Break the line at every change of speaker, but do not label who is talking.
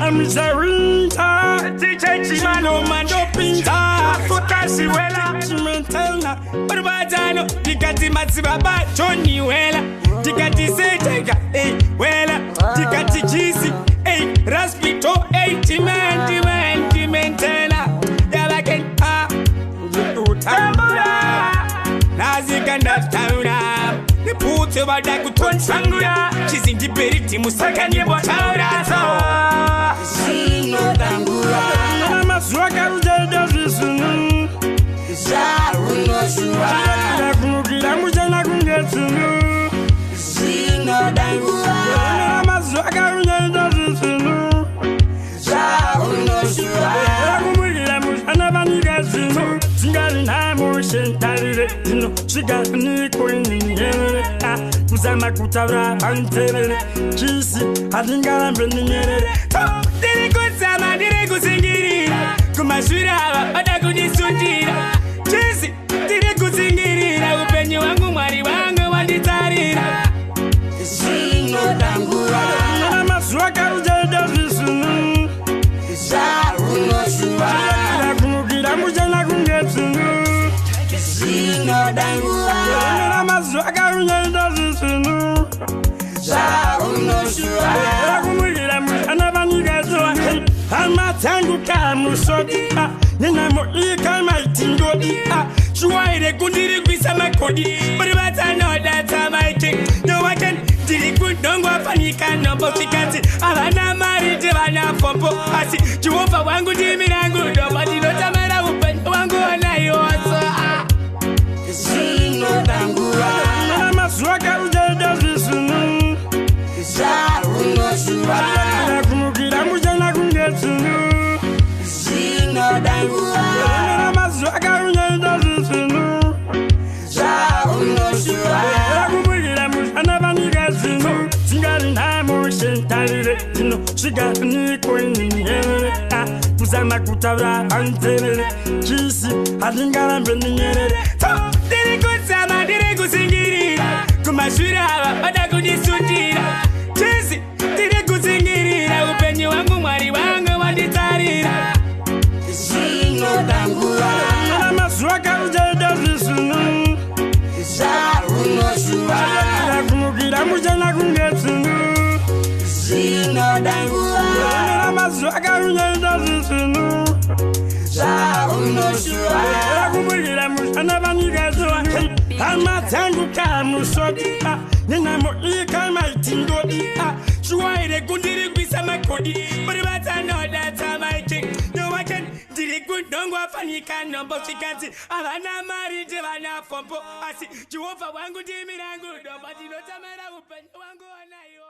Amizawinta DJ Chimano Mando Pinta Fokasi wela Chimentena Barbatano Tikati Matsibaba Johnny wela Tikati Setega Ey wela Tikati Chisi Ey Raspito Ey Chimenti Menti Mentena Yabaken Ah Tambura Nazikanda Taura Niputse vada kutonshangura Chizindiperi musaka nyembotaura
Zvinodangura
Mazuva karujaida zvisinu
Zvaunoshuva
Kumukira muchena kunge tsinu
Zvinodangura
Mazuva karujaida zvisinu
Zvaunoshuva
Kumukira muchana vanika zvino Dzingari nhamushentarire zvino Svika nikoinyerere Kuzama kutaura vanterere Chisi handingarambe ndinyerere Ndiri kuzama ndiri kusingirira Kumashure ava vada kundisundira Chisi ndiri kusingirira Upenyu hwangu Mwari wangu wanditarira
Zvinodangura
Mazuva karujaida zvisinu
Zvaunoshuva
Kumukira muchena kunge tsinu
Zvinodangura
Mazuva karujaida zvisinu
Zvaunoshuva
Kumukira muchana vanika zuva Hama dzangu kamusodi Nenhamo ikamaitingodi Shuwaire kundiri kuisa makodi Muri vatsanoda tsamaike Nowaken ndiri kundongwa fanika nombo zvikanzi havana mari ndivana fombo asi Jehovha wangu ndimi rangu dombo ndinotamara upenyu wangu wanaiwotso
Zvinodangura
Mazuva karujaida zvisinu
Zvaunoshuva
Kumukira muchena kunge tsinu
Zvinodangura
Mazuva karujaida zvisinu
Zvaunoshuva
Kumukira muchana vanika zvino Dzingari nhamushentarire zvino Svika nikoinyerere Kuzama kutaura vanterere Chisi handingarambe ndinyerere Ndiri kuzama ndiri kusingirira Kumashure ava vada kundisundira Chisi ndiri kusingirira Upenyu hwangu Mwari wangu wanditarira
Zvinodangura
Mazuva karujaida zvisinu
Zvaunoshuva
Kumukira muchena kunge tsinu
Zvinodangura
Mazuva karujaida zvisinu
Zvaunoshuva
Kumukira muchana vanika zuva Hama dzangu kamusodi Nenhamo ikamaitingodi Shuwaire kundiri kuisa makodi Muri vatsanoda tsamaike Nowaken ndiri kundongwa fanika nombo zvikanzi havana mari ndivana fombo asi Jehovha wangu ndimi rangu dombo ndinotamara upenyu wangu wanaiwo.